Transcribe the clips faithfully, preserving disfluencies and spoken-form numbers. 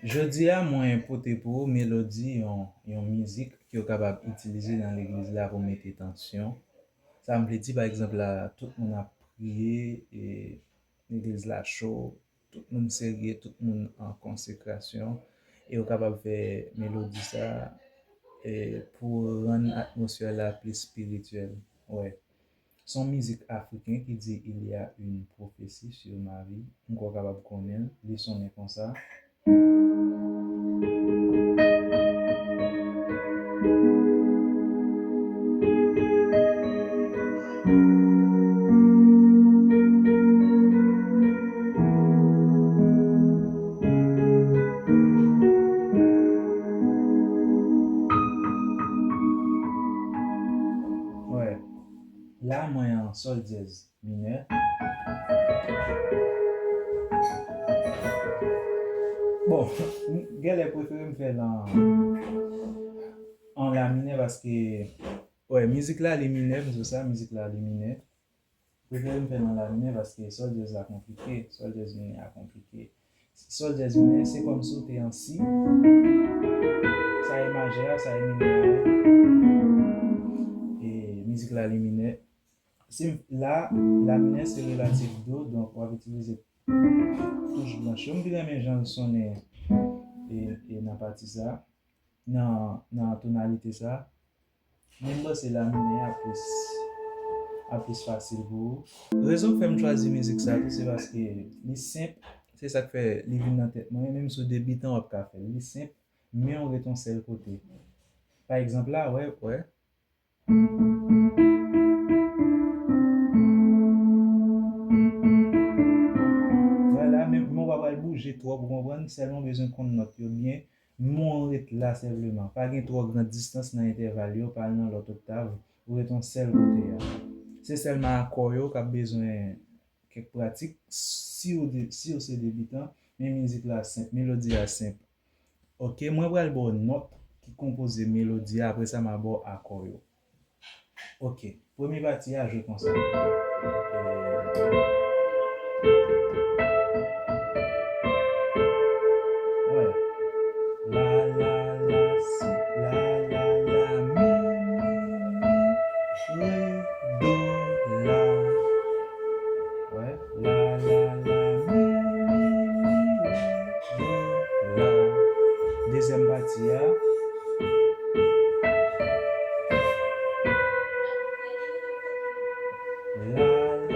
Jodi a, mwen pote pou ou melodi yon, yon mizik ke w kapab itilize nan legliz la pou mete tansyon. Sa m vle di, pa egzanp la, tout moun ap priye, e legliz la cho, tout moun serye, tout moun an konsekrasyon, e w kapab fè melodi sa, e pou rann atmosfè la plis espirityèl. Wè. Se yon mizik afriken ki di, Il y a une prophétie sur ma vie. M kwè w kapab konnen l, li sonnen konsa. Wè. La, mwen an sòl dyèz minè. Bon, m, genlè prefere m fè l an, an la minè paske, wè, mizik la li minè, m di w sa, mizik la li minè. Prefere m fè l an la minè paske sòl dyèz la konplike, sòl dyèz minè a konplike. Sòl dyèz minè, se kòmsi w te an si. Sa e majè a, sa e minè a. E mizik la li minè. Si m, la, la minè se relatif do, donk w ap itilize touch blanch yo. M pi renmen jan l sonnen e, e nan pati sa, nan, nan tonalite sa. Men m panse la minè a plis, a plis fasil pou ou. Rezon k fè m chwazi mizik sa tou, se paske li senp, se sa k fè li vin nan tèt mwen. Menm si w debitan, w ap ka fè l. Li senp, men w ret yon sèl kote. Pa egzanp la, wè, wè. Vwala, men, men w pa pral bouje twòp, ou konprann? Sèlman w bezwen konn nòt yo byen. Men w ret la sèlman. Pa gen twò gran distans nan entèval yo, pa al nan lòt oktav, ou ret yon sèl kote a. Se sèlman akò yo k ap bezwen kèk pratik, si w de, si w se debitan, men mizik la senp, melodi a senp. Oke, mwen pral ba w nòt ki konpoze melodi a, apre sa m a ba w akò yo. Oke, premye pati a jwe konsa. Wè. La, la, la, si, la, la, la, mi, mi, mi, re, do, la. Wè. La, la, la, mi, mi, mi, re, do, la. Dezyèm pati a. La, la.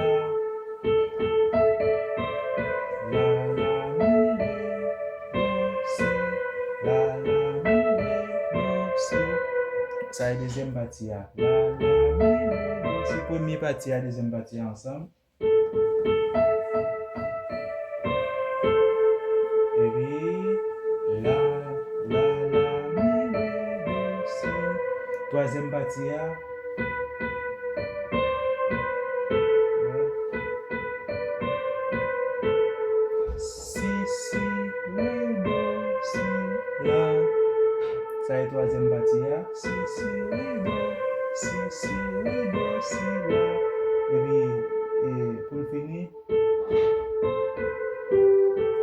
La, la, mi, re, do, si. La, la, mi, re, do, si. Sa e dezyèm pati a. La, la, mi, re, do, si. Premye pati a, dezyèm pati a ansanm. Epi, la, la, la, mi, re, do, si. Twazyèm pati a. Si, si, re, do, si, la. Sa e twazyèm pati a. Si, si, re, do, si, si, re, do, si, la. Epi, e, pou n fini,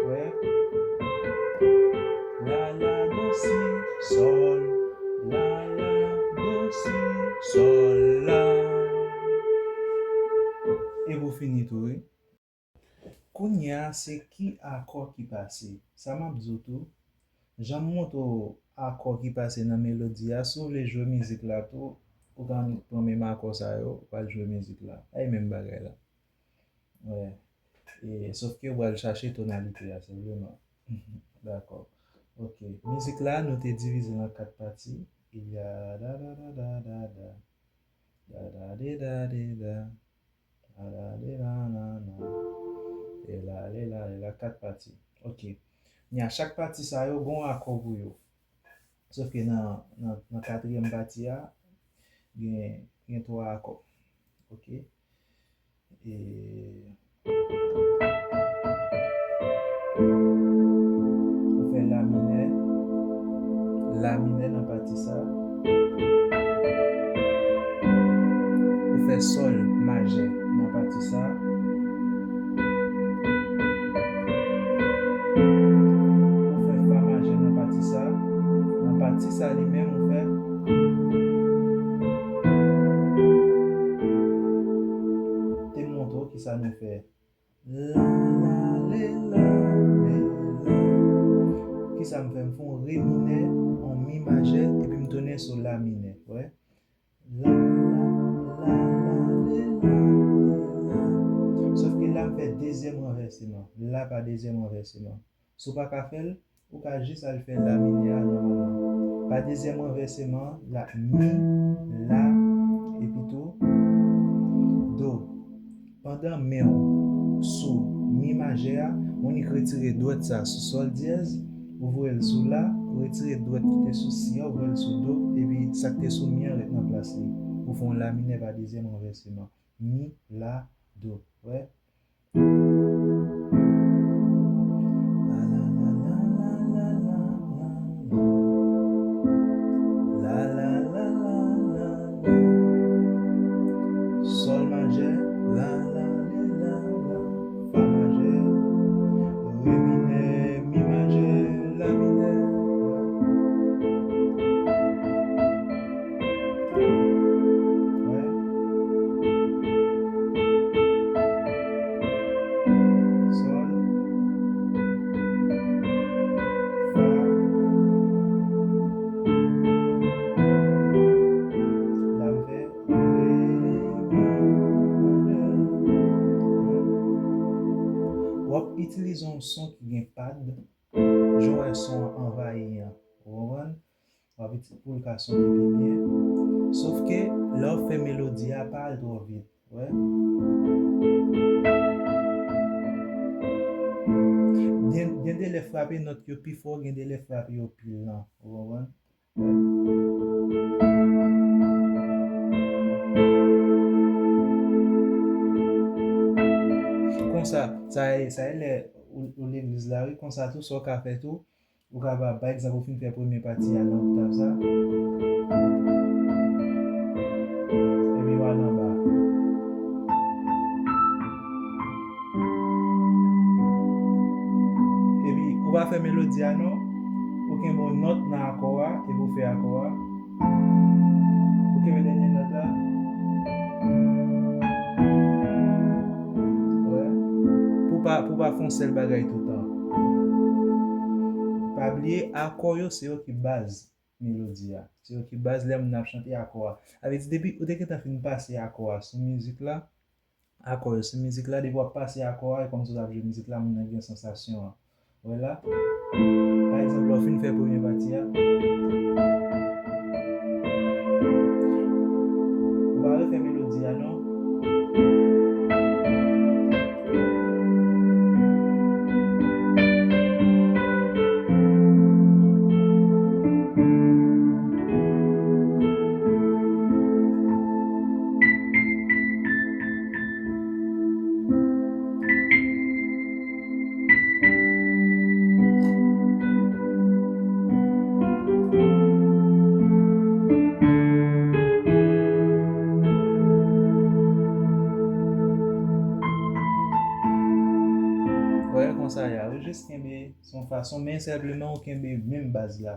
wè. La, la, do, si, sòl. La, la, do, si, sòl, la. E pou fini tou, wi. Kounye a, se ki akò ki pase? Sa m ap di w tou, jan m montre w akò ki pase nan melodi a, si w vle jwe mizik la tou, ou ka annik pran menm akò sa yo, ou pral jwe mizik la. Ay, menm bagay la. Wè. E, sòf ke ou pral chache tonalite a, senpleman. Dakò. Oke. Mizik la, nou te divize l an kat pati. Il y a da, da, da, da, da, da. Da, da, de, da, de, da. La, la, le, la, la, la. E la, le, la, le, la, kat pati. Oke. Kounye a, chak pati sa yo, gen yon akò pou yo. Sòf ke nan, nan, nan katriyèm pati a, gen, gen twa akò. Oke. E, ou fè la minè, la minè nan pati sa. Ou fè sòl majè nan pati sa. Ou fè fa majè. Ti sa li menm ou fè. Te montre w kisa nou fè. La, la, le, la, le, la. Kisa m fè? M fè yon re minè, yon mi majè, epi m tounen sou la minè. Wè. La, la, la, la, le, la, le, la. Sòf ke la, m fè dezyèm ranvèseman. La pa dezyèm ranvèseman. Si w pa ka fè l, ou ka jis al fè la minè a nòmalman. Pa dezyèm ranvèseman, la, mi, la, epi tou, do. Pandan men w sou mi majè a, ou annik retire dwèt sa sou sòl dyèz, ou voye l sou la, ou retire dwèt ki te sou si a, ou voye l sou do, epi sa k te sou mi an ret nan plas li. Ou fè yon la minè pa dezyèm ranvèseman. Mi, la, do. Wè? La, la, la, la. La, la, la, la, la, la. Sòl majè, la, la, li, la, la. Fa majè, re minè, mi majè, la minè. Wè. Sòl. Fa. La m fè. Re, mi, majè. W ap itilize yon son ki gen pad, jan w wè son an anvayi an. Ou konprann? W ap itilize pou l ka sonnen pi byen. Sòf ke lè w ap fè melodi a, pa al twò vit. Wè? Gen, gen de lè frape nòt yo pi fò, gen de lè frape yo pi lan. Ou konprann? Wè? Konsa, sa e, sa e lè ou, ou legliz la, wi, konsa tou, sa w ka fè tou, ou ka pa, pa egzanp, ou fin fè premye pati a nan oktav sa, epi w al anba. Epi, ou pa fè melodi a non, ou kenbe yon nòt nan akò a, epi ou fè akò a. Ou kenbe dènye nòt la. Wè. Pou pa, pou pa fè yon sèl bagay toutan. Pa bliye, akò yo, se yo ki baz melodi a. Se yo ki baz lè moun ap chante akò a. Sa vle di, depi ou te gentan fin pase akò a sou mizik la, akò yo sou mizik la, depi w ap pase akò a, e kòmsi w t ap jwe mizik la, moun nan gen sansasyon an. Wè la. Pa egzanp, lè w fin fè premye pati a, ou pa refè melodi a non. Wè, konsa y a, ou jis kenbe se yon fason, men senpleman ou kenbe menm baz la.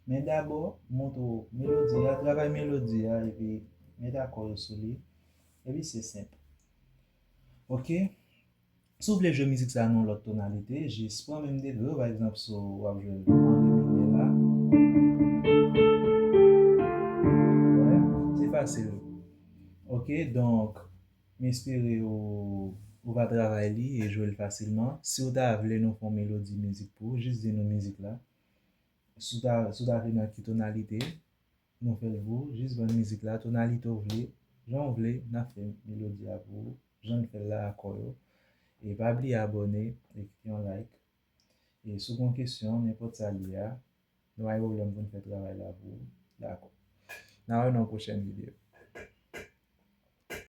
Men dabò, montre w melodi a, travay melodi a, epi met akò yo sou li. Epi se senp. Oke? Si w vle jwe mizik sa nan yon lòt tonalite, jis pran menm degre w, pa egzanp, si w ap jwe an re minè la. Wè, se fasil. Oke, donk, m espere ou, ou va travay li e jwe l fasilman. Si w ta vle nou fè yon melodi mizik pou ou, jis di nou mizik la. Si w ta, si w ta vle nan ki tonalite, nou fè l pou ou. Jis ban n mizik la, tonalite w vle, jan w vle, n ap fè melodi a pou ou, jan n fè l la, akò yo. E pa bliye abòne e kite yon like. E si w gen yon kesyon, nenpòt sa l ye a, nou pa gen pwoblèm pou n fè travay la pou ou. Dakò. N a wè nan yon pwochèn videyo.